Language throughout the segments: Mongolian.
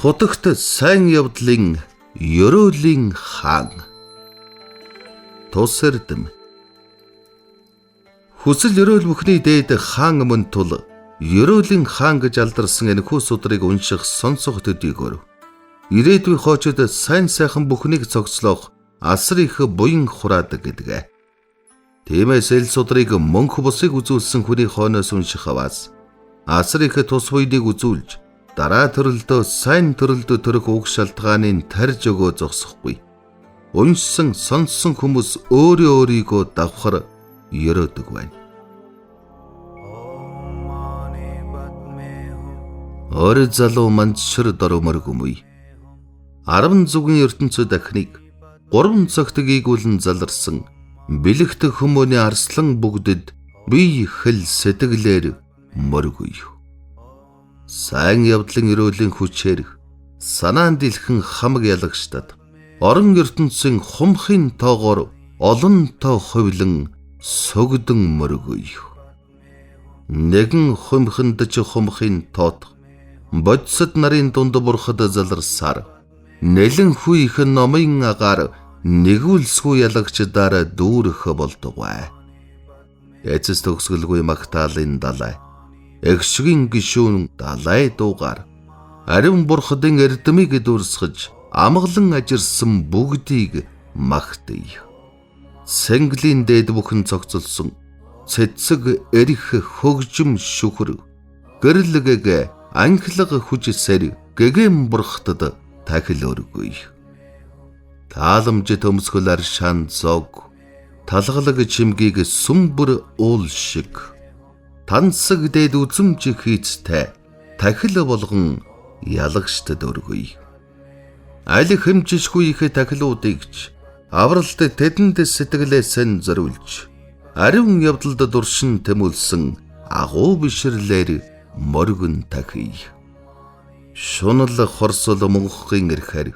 Хутагт сайн явдлын ёроолийн хаан. Тус эрдэм. Хүсэл ерөөл бүхний дээд хаан мөн тул ёроолийн хаан гэж алдарсан энэхүү судрыг унших сонсох төдийгөр ирээдүйн хоочид сайн сайхан бүхнийг цогцлоох асар их буян хураадаг гэдэг. Тиймээс эл судрыг мөнх бусыг үзүүлсэн хүний хойноос унших аваас асар их тус буйныг үзүүлж дараа төрөлдөө сайн төрөлдөө төрөх уг шалтгааныг тарж өгөө зогсохгүй. Уншсан, сонссон хүмүүс өөрөө өөрийгөө давхар ерөөдөг байна. Ор залуу мандшир дорморгүмүй. 10 зүгэн ертөнцид дахныг 3 цагт гийгүүлэн заларсан бэлэгт хүмүүний арслан бүгдэд бие хэл сэтгэлээр мөргөй. Сайн явдлын ерөөлийн хүчээр санаан дэлхэн хамаг ялагчдад орон ертөнцийн хумхын тоогоор олон тоо хувилан согдон мөргөй. Нэгэн хумхинд ч хумхын тоот бодисод нарын дунд бурхад заларсаар нэлэн хүй их номын агаар нэгүүлсгүй ялагчдаар дүүрэх болдгой. Эцэс төгсгөлгүй магтаалын далай эгшгийн гишүүн далай дуугаар ариун бурхадын эрдмийг дүүрсгэж амгалан ажирсан бүгдийг магтъя. Сэнглийн дээд бүхэн цогцолсон цэцэг эрх хөгжим шүхэр гэрлэгэгэ анхлага хүчсэр гэгэм бурхтад тахил өргөе. Тааламж төмсгөл аршаан зог талгалаг чимгийг сүмбэр уул шиг тансаг дээд үзэмж хийцтэй тахил болгон ялагчдад өргөе. Аль хэмжишгүй их тахилуудыг ч авралт тэдэнд сэтгэлээсээ зориулж ариун явдалд дуршин тэмүүлсэн агуу бишрлээр мөргөн тахий. Шунал хорсол мөнхийн эрхээр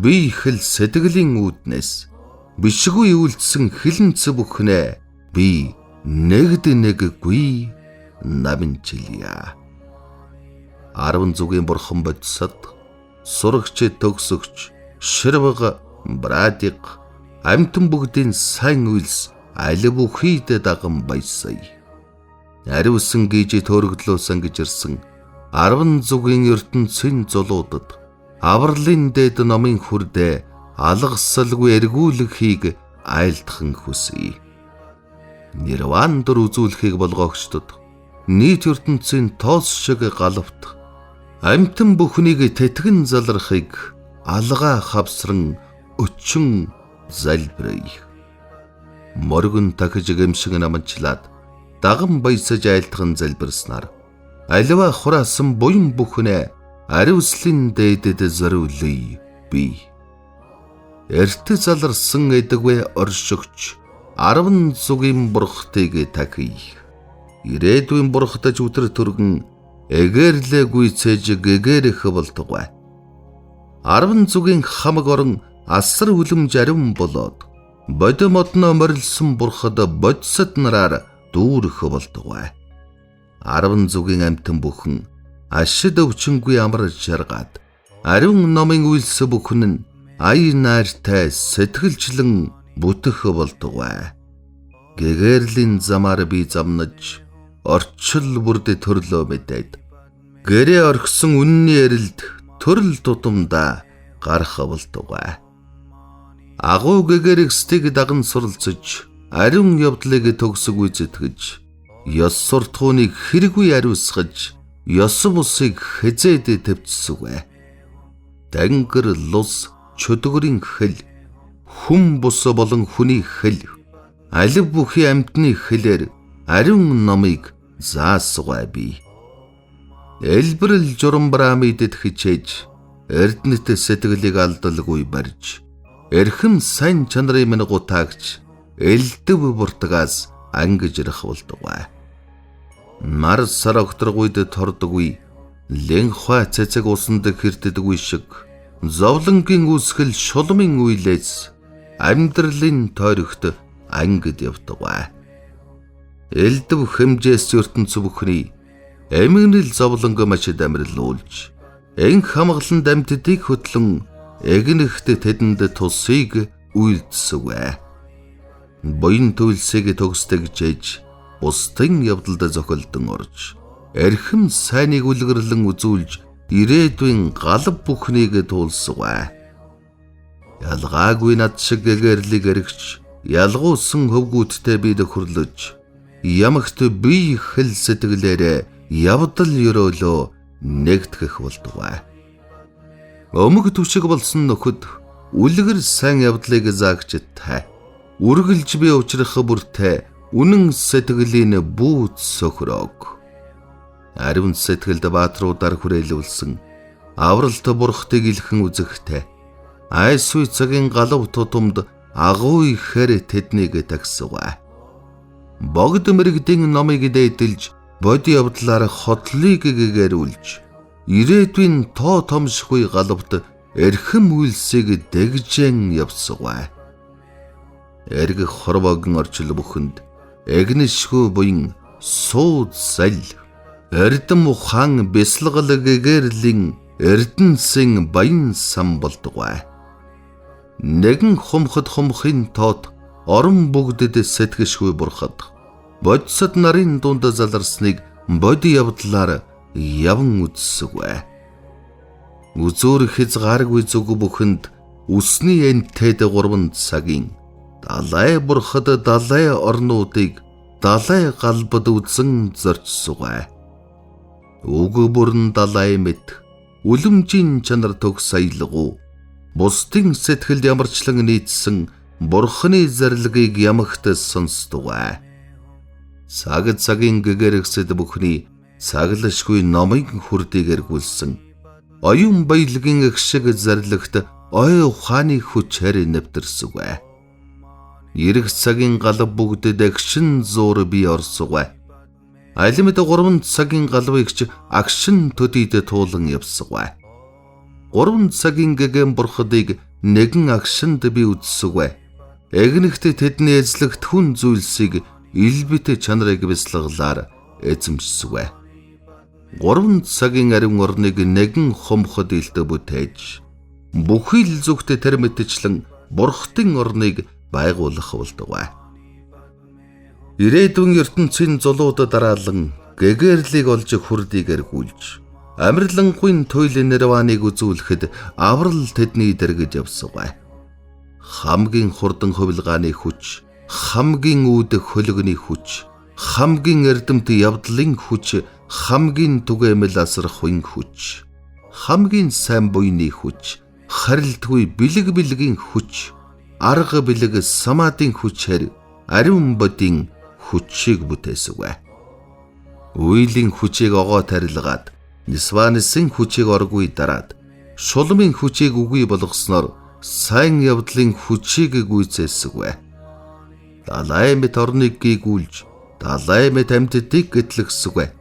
бие хэл сэтгэлийн үүднээс бишгүй үйлдсэн хилэнц бүхнээ би нэгд нэггүй намжилъя. 10 зүгийн бурхан бодисод сурагч төгсөгч ширвэг брадик амьтан бүгдийн сайн үйлс аль бүхийд даган баясая. Ариусан гийж төөрөгдлөөсөн гэж ирсэн 10 зүгийн ертөнцийн зулуудад авралын дээд номын хүрдээ алгасалгүй эргүүлэхийг айлтхан хүсье. Нирван дөр үзүүлэхийг болгоогчдод нийт ертөнцийн тоос шиг галавт амьтан бүхнийг тэтгэн залрахыг алгаа хавсран өчөн залбирая. Моргон тахиж гэмшиг наманчлаад даган баясаж айлтган залбирснаар аливаа хураасан буян бүхнээ ариуслын дээдэд зориулъя би. Эрт заларсан эдгвэ оршигч 10 зүгийн бурхтыг тахий. Ирээдүйн бурхтаж өтөр төргөн эгээрлээгүй цээж гэгэрэх болтугай. 10 зүгийн хамаг орон асар үлэмж ариун болоод бодит модноо морилсон бурхад бодисод нараар дүүрэх болтугай. 10 зүгийн амьтан бүхэн ашид өвчнгүй амар жаргаад ариун номын үйлс бүхэн нь ая найртай сэтгэлчлэн бүтэх болтугай. Гэгэрлийн замаар би замнаж орчил бүрд төрлөө мэдээд гэрээ орхисон үнний эрэлд төрөл тутамдаа гарах болтугай. Агуу гэгэрэгсдийг даган суралцаж ариун явдлыг төгсөг зэтгэж ёс суртахууныг хэрэггүй ариусгаж ёс бусыг хэзээд төвцсөг. Дангар лус чөдгөрийн хэл хүм бус болон хүний хэл алив бүхий амьтны хэлээр ариун номыг заасгай би. Элбэрл журам брамидэд хичээж эрдэнэт сэтгэлийг алдалгүй барьж эрхэм сайн чанарын минь гутаагч элдв буртгаас ангиж ирэх болдгой. Мар сар огторгуйд тордоггүй лэнхва цэцэг усанд хэрддэггүй шиг зовлонгийн үүсгэл шулмын үелээс амьдралын тойрогт ангид явдгай. Элдв хэмжээс ертөнц бүхний эмгэнэл зовлонг машид амрилуулж Энх хамглан амьтдыг хөтлөн эгнэгт тэдэнд тусыг үйлдсэвэ. Буян төлсийг төгсдөгжээж бусдын явдалд зохилдон орж эрхэм сайныг үлгэрлэн үзүүлж ирээдүйн галав бүхнийг туулсвэ. Ялгаагүй над шиг гэгэрлийг эргэж ялгуусан хөвгүүдтэй би нөхөрлөж ямагт бие хэл сэтгэлээрээ явдал ёроолоо нэгтгэх болдгоо. Өмг түшиг болсон нөхөд үлгэр сайн явдлыг заагч тай. Үргэлж би учрах бүртээ үнэн сэтгэлийн бүүц сохрог. Ариун сэтгэлд бааtruудаар хүрээлүүлсэн авралт бурхтыг илхэн үзэхтэй. Айсвүй цагийн галав тутамд агуу ихээр тэднийг тагсваа. Богд мэрэгдийн номыг дээдэлж боди явдлаар хотлыг гэгэрүүлж ирээдүйн тоо томшгүй галавт эрхэм үйлсийг дэгжэн явсгав. Эргэх хорвоогийн орчил бүхэнд эгнэшгүй буян сууд сал эрдэм ухаан бясалгал гэгэрлийн эрдэнэсийн баян сан болдгоо. Нэгэн хумхад хумхын тоот орон бүгдэд сэтгэшгүй бурхад бодисод нарын дунд заларсныг боди явдлаар яван үзсэвэ. Үзүүр хязгааргүй зүг бүхэнд үсний энтэд 3 цагийн далай бурхад далай орнуудыг далай галбад үзэн зорчсугай. Үг бүрэн далай мэт үлэмжийн чанар төгс аялгау бусдын сэтгэлд ямарчлан нийцсэн бурхны зарлагыг ямагт сонсдугай. Цаг цагийн гэгэрэгсэд бүхний цаглашгүй номын хүрдийг эргүүлсэн оюун баялагын эх шиг зарлагт ой ухааны хүчээр нэвтэрсвэ. Ирэх цагийн галав бүгдэд агшин зуур би орсгой. Алимд 3 цагийн галвыг ч агшин төдийд туулан явсгой. 3 цагийн гэгээн бурхадыг нэгэн агшинд би үзсгвэ. Эгнэгт тэдний эзлэгт хүн зүйлсийг илбэт чанарыг бясалгалаар эзэмшсвэ. 3 цагийн ариун орныг нэгэн хомход илт бүтээж бүхий л зүгт тэр мэтчлэн бурхтын орныг байгуулах болдгоо. Ирээдүйн ертөнцийн зулууд дараалан гэгээрлийг олж хүрдийг эргүүлж амарлингуйн туйл нирваныг үзүүлэхэд аврал тэдний дэргэж явсгай. Хамгийн хурдан хувилгааны хүч, хамгийн үүдэх хөлгөний хүч, хамгийн эрдэмт явдлын хүч, хамгийн түгээмэл асрахын хүч, хамгийн сайн буйны хүч, харилтгүй бэлэг бэлгийн хүч, арга бэлэг самадын хүчээр ариун бодийн хүчийг бүтээсвэ. Үеийн хүчийг огоо тарилгаад, Нисванисын хүчийг оргүй дараад, шулмын хүчийг үгүй болгосноор сайн явдлын хүчийг гүйцээсвэ. Далай мэт орныг гүйгүүлж, далай мэт амьтдыг гэтлэгсвэ.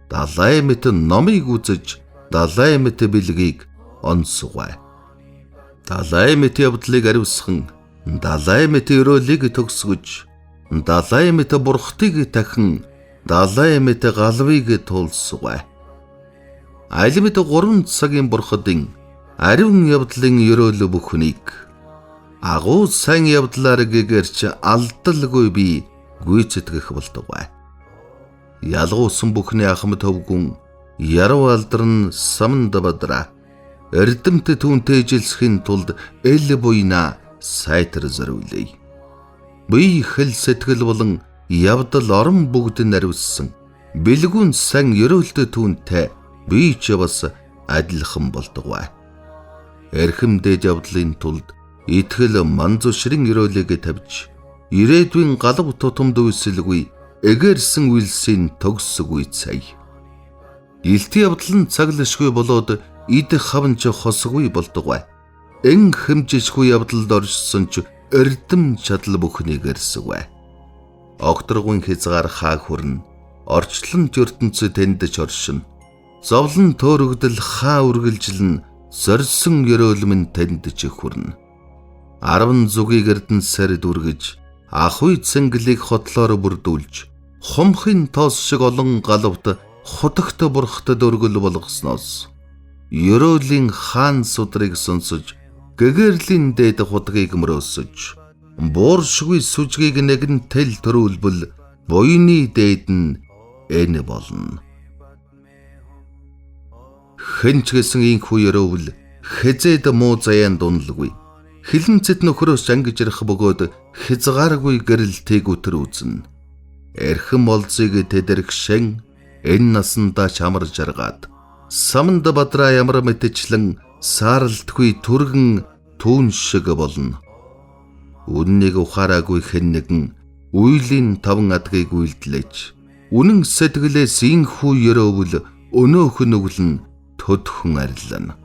Далай мэт номыг үзэж, далай мэт бэлгийг онсгой. Далай мэт явдлыг ариусхан, далай мэт өрөөлийг төгсгөж, далай мэт бурхтыг тахин, далай мэт галвыг туулсгой. Аль мэт 3 цагийн бурхадын ариун явдлын өрөөл бүхнийг агуу сайн явдлаар гэгэрч алдалгүй би гүйцэтгэх болдгой. Ялгуусан бүхний ахмад төвгүн яруу алдран саманд бадраа эрдэмт түүнтэй ижилсхийн тулд эл буйна сайтар зориулъя. Бие хэл сэтгэл болон явдал орон бүгд нариулсан бэлгүүн сан ерөөлтө түүнтэй би ч бас адилхан болдгоо. Эрхэм дээд явдлын тулд итгэл манзушрын ерөөлийг тавьж ирээдүйн галав тутамд үйлсэлгүй эгэрсэн үйлсийн төгсгүй цай. Илт явдал нь цаглашгүй болоод идэх хавнч хосгүй болдгоо. Эн хэмжишгүй явдалд оршсон ч эрдэм чадал бүхнийг эрсвэ. Огторгуйн хязгаар хаа хүрнэ. Орчлон ертөнцид тэнд ч оршино. Зовлон төөрөгдөл хаа үргэлжилнэ. Зорьсон ерөөлм нь тэнд ч хүрнэ. 10 зүгийг эрдэнсээр дүргэж, ахуй цэнгэлийг хотлоор бүрдүүлж, хумхын тоос шиг олон галавт хутагт бурхт дөргөл болгосноос Ерөөлийн хаан судрыг сонсож, гэгэрлийн дээд худгийг мөрөөсөж, бууршгүй сүжгийг нэгэн тэл төрүүлбэл буйны дээд нь энэ болно. Хэн ч гэсэн инхүү ерөөвл хэзээд муу заяан дунлгүй. Хилэнцэд нөхрөөс ангижрах бөгөөд хязгааргүй гэрэлтийг өтөр үзнэ. Эрхэм олзыг тэдэрхшэн энэ насандаа чамар жаргаад саманд бадраа ямар мэтчлэн сааралтгүй түргэн түүн шиг болно. Үннийг ухаараагүй хэн нэгэн үйлийн таван адгийг үйлдлэж үнэн сэтгэлээс инхүү ерөөвл өнөөх нүглэн төдхөн арилна.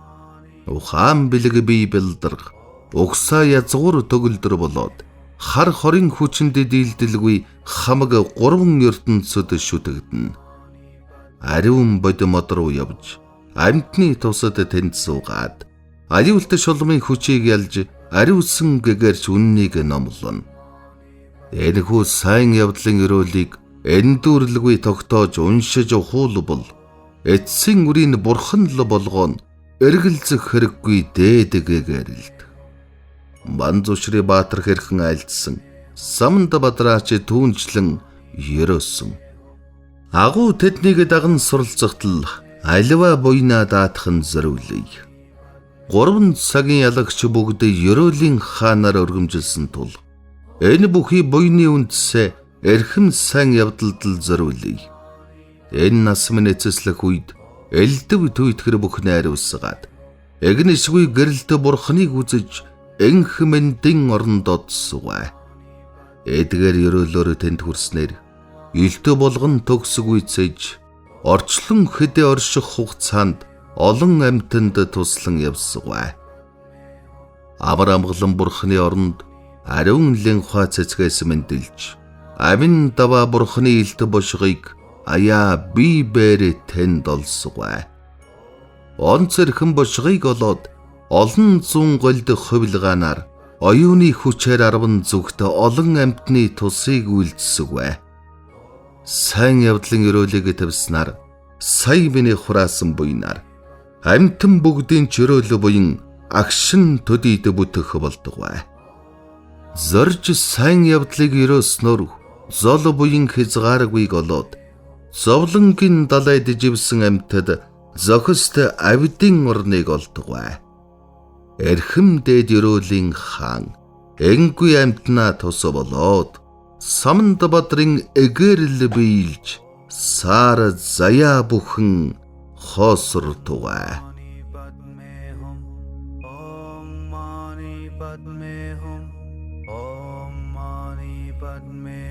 Ухаан бэлэг бие бэлдэрг угсаа язгуур төгөлдөр болоод хар хорын хүчинд дийлдэлгүй хамаг гурван ертөнцөд шүтэгдэнэ. Ариун бод мод руу явж амьтны тусад тэнд суугаад аюулт шулмын хүчийг ялж ариусан гэгэрч үннийг номлоно. Энэхүү сайн явдлын өрөөлийг эндүрлгүй тогтоож уншиж ухуулбал эцсийн үрийн бурхан л болгоно эргэлзэх хэрэггүй дээд гэгэрэлд. Манзушри Баатар хэрхэн айлдсан саманд бадраач түүнчлэн ерөөсөн. Агуу тэднийг даган суралцахтал аливаа буйнаа даатах нь зориулъя. 3 цагийн ялагч бүгд ерөөлийн хаанаар өргөмжилсөн тул энэ бүхий буйны үндсээ эрхэм сайн явдалд л зориулъя. Энэ нас минь эцэслэх үед элдв түүтгэр бүхний ариусгаад эгнэшгүй гэрэлт бурхныг үзэж энх мэндийн орондод сугай. Эдгээр ерөөлөөр тэнд хүрснээр илтэ болгон төгсөг үйцэж орчлон хэдэ орших хугацаанд олон амьтанд туслан явсгай. Амар амгалан бурхны оронд ариун лэнхва цэцгээс мэндэлж амин даваа бурхны илт бошгыг аяа би бэрэ тэнд олсгой. Онц эрхэн бошгыг олоод олон зуун голд хувилгаанаар оюуны хүчээр 10 зүгт олон амьтны тусыг үйлдсэгвэ. Сайн явдлын өрөөлийг тавьснаар сая миний хураасан буйнаар амьтан бүгдийн чөрөөлө буян агшин төдийд бүтэх болдгоо. Зорж сайн явдлыг өрөөснөөр зол буян хязгааргүйг олоод зовлонгийн далайд живсэн амьтад зохист авдын орныг олдгоо. Эрхэм дээд ерөөлийн хаан энгүй амьтнаа тус болоод саманд бадрын эгэрл биелж сар заяа бүхэн хоосор тугай. Om Mani Padme Hum. Om Mani Padme